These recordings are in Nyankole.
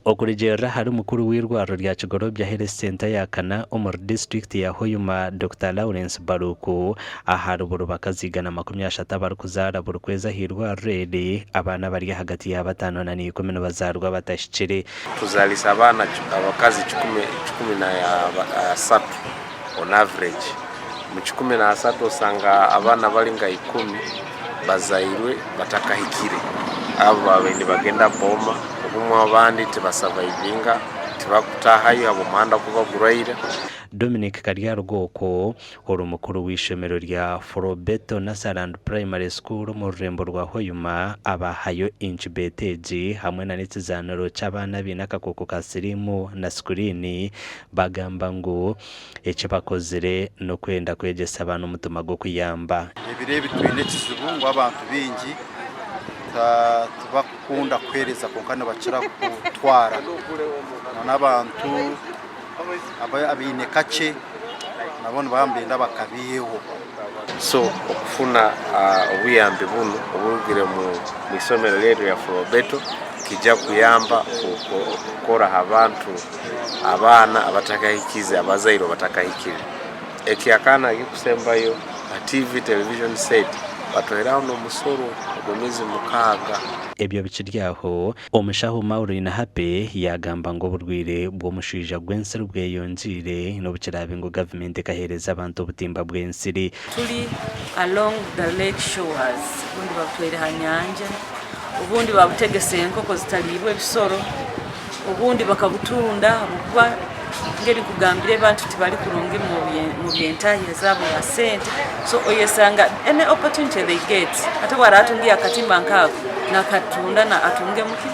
Okurugiirira ahari mukuru w'eirwariro rya Kigorobya Health Centre ya kana omuri disiturikiti ya Hoima, Dokita Lawrence Baluku, ahari buri bakazi 130 abarikuzaara buri kwezi ah'eirwariro eri, abaana abari ahagati ya bataano na n'ikumi nibazaarwa batahikire. Tuzaalisa abaana abakazi 130 on average. Omu 130 osanga abaana bari nka ikumi bazairwe batakahikire. Abo baabaire nibagenda Boma, obumwe abandi tibasavaivinga, tibakutaahayo ahabw'omuhanda kuba gurwaire. Dominic Karyarugooko, ori mukuru w'eishomero rya Frobeto Nursery and Primary School omu rurembo rwa Hoima abahayo incubator egi hamwe na n'ekizaaniro ky'abaana abaine akakooko ka siriimu na sikuriini bagamba ngu Eki bakozire n'okwenda kwegyesa abaana omutima gw'okuyamba. Ebiro ebi twine ekizibu ngu abantu baingi tibakukunda kuheereza kwonka nibakira kutwara. N'abantu abaine kakye nabo nibaba nibenda bakabaiheho. So okufuna obuyambi bunu oburugire omu isomero ryaitu rya Frobeto kija kuyamba kukora aha bantu abaana abatakahikize abazairwe batakahikire. Ekyakana ekikusembayo ha TV television set batuheraho n'omusoro ogw'emyezi mukaaga. Ebyo bikiri aho, omushaho Maureen Happy yaagamba ngu oburwaire bw'omushwija gw'ensiri bweyongyeire n'obu kiraabe ngu gavumenti ekaheereza abantu obutimba bw'ensiri. Turi along the lake shores, obundi babutwaire ha nyanja, obundi babutegesa enkoko zitariibwa ebisoro. Obundi bakabutunda ahabw'okuba nk'ebi nkugambire abantu tibari kurungi mu by'entahya zaabo ya sente so oyesanga any opportunity they get hati obu araatunga akatimba nk'ako nakatunda atungemu ki?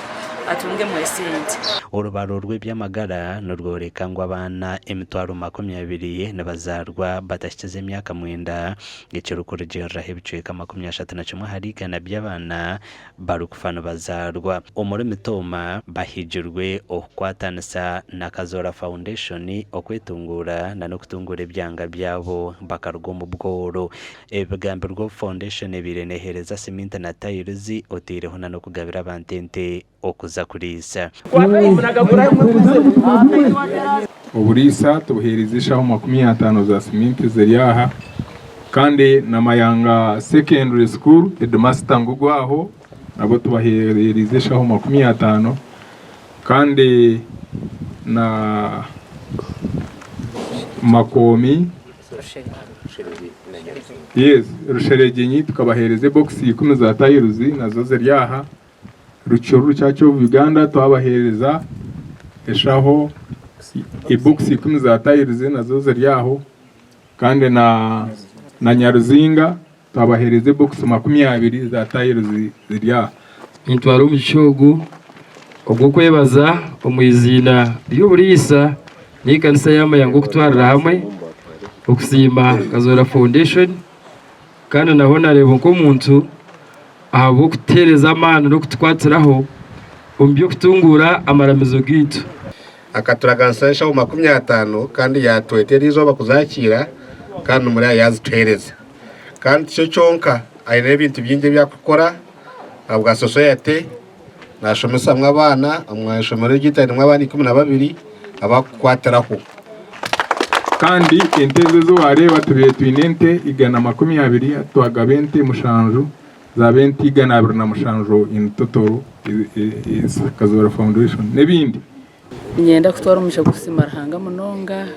Atungemu esente. Orubaro rw'eby'amagara nirworeka ngu abaana 200,000 nibazaarwa batahikize emyaka mwenda, ekirikurugiiriraho ebicweka 31% by'abaana barikufa nibazaarwa omuri Mitooma bahigirwe okukwatanisa na Kazoora Foundation okwetunguura na n'okutunguura ebyanga byabo bakaruga omu bworo. Ebi bigambirwe obu foundation ebaire neheereza siminti na tiles oteireho na n'okugabira abantu ente okuza kuriisa. Oburiisa tubuheerize eshaho 50 za siminti ziri aha kandi na Mayanga Secondary School headmaster ngugu aho nabo tubaheerize eshaho 50 kandi na Makoomi yes Rusheregyenyi tukabaheereza ebokisi ikumi za tayiruzi nazo ziri aha. Rutshuru Church of Uganda twabaheereza eshaho ebokisi ikumi za tayiruzi nazo ziri aho kandi na na Nyaruzinga twabaheereza ebokisi 20 za tayiruzi ziri aho. Nintwara omugisha ogu ogw'okwebaza omu iziina ry'oburiisa n'ekanisa ya Mayango okutwarira hamwe okusiima Kazoora Foundation kandi naho nareeba nk'omuntu ahabw'okutuheereza amaani n'okutukwatiraho omu by'okutunguura amaramizo gaitu. Akaturaganisa enshaho 50 kandi yaatweta eri izooba kuzakiira kandi omuri aya yaazituheereza. Kandi tikyo kyonka, aine ebintu bingi ebi arikukora ahabwa sosayate, naashomesamu abaana omu ishomero ryaitu ainemu abaana 12 abu arikukwatiraho. Kandi ente ezo ezi waareeba tubaire twine ente 120 twagaba ente mushanju zaaba ente 207 in total Kazoora Foundation n'ebindi. Niinyenda kutwara omugisha gw'okusiima Ruhanga munonga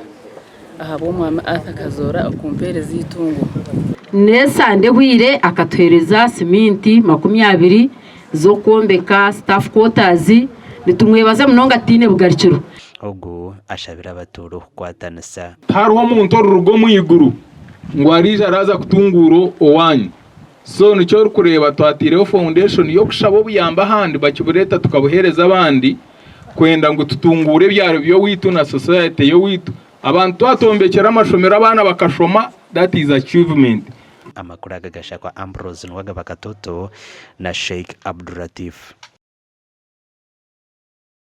ahabw'omwami Arthur Kazoora okumpeereza eitungo. N'esande ehweire akatuheereza siminti 20 z'okwombeka staff quarters. Nitumwebaza munonga tutaine bugarukiro. Ogu ashabire abatuura okukwatanisa. Tihariho omuntu oriruga omu iguru ngu araija araaza kutunguura owaanyu. So nikyo orikureeba twataireho foundation y'okushaba obuyambi ahandi bakibureeta tukabuheereza abandi kwenda ngu tutunguure ebyaro by'owaitu na society y'owaitu. Abantu twatwombekyera amashomero abaana bakashoma that is achievement. Amakuru aga gashakwa Ambrose Nuwagaba Katoto na Sheikh Abduratif.